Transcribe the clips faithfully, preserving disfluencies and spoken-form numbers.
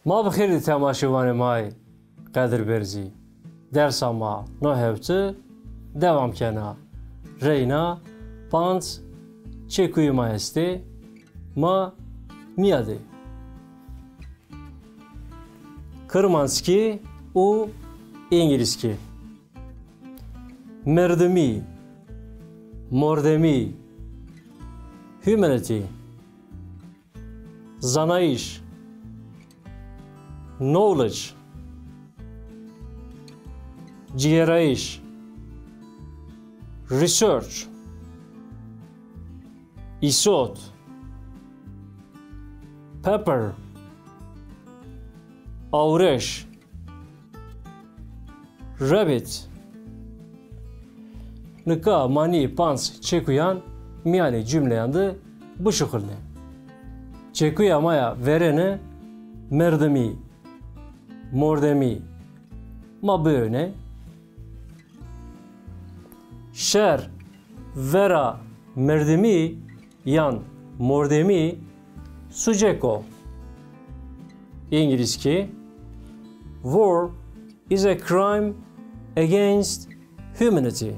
Ma bi xêr dî temaşevanê ma yê qedirberzî. Dersa ma no hewti dewam kena. Reyna panc çekuyê ma estê, ma nîyadê. Kirmanckî û îngilizkî. Merdimî, mordemî, humanity, zanayîş, knowledge, cîgerayîş, research, îsot, paper, awreş, rabbit. Nika ma nî panc çekuyan mîyanê cumleyan de bişuxulnê. Çekuya ma ya verêne merdimî, mordemî. Ma biewne. Şer vera merdimî yan mordemî sucek o. Îngilizkî: War is a crime against humanity.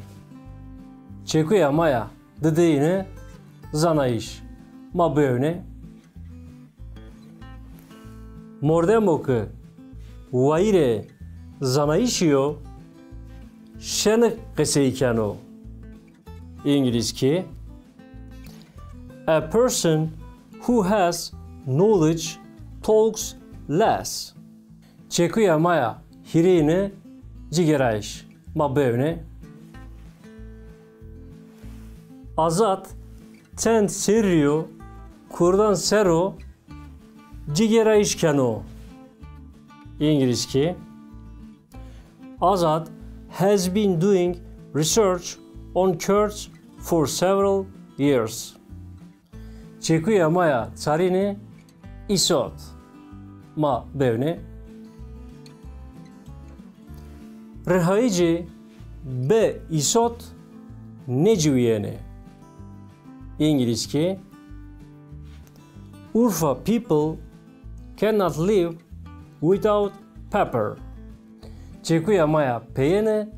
Çekuya ma ya dideyîne zanayîş. Ma biewne. Mordemo ke wayîrê zanayîşî yo, şenik qisey keno. Îngilizkî: A person who has knowledge talks less. Çekuya ma ya hîrêyine cîgerayîş. Ma biewne. Azad çend serrî yo kurdan ser o cîgerayîş keno. Îngilizkî: Azad has been doing research on Kurds for several years. Çekuya ma ya çarîne îsot. Ma biewne. Rihayîcî be îsot nêciwîyenê. Îngilizkî: Urfa people cannot live without pepper. Çekuya ma ya peyêne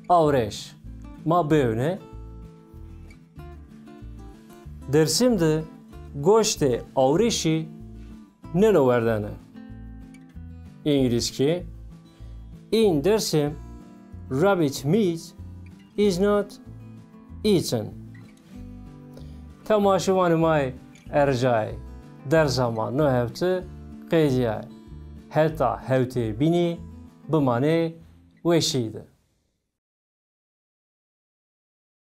awreş. Ma biewne. Dersim de goştê awreşî nêno werdene. Îngilizkî: In Dersim, rabbit meat is not eaten. Temaşevanê ma yê erjayê, dersa ma no hewte qedîyay. Heta hewtê bînî bimanê weşî de.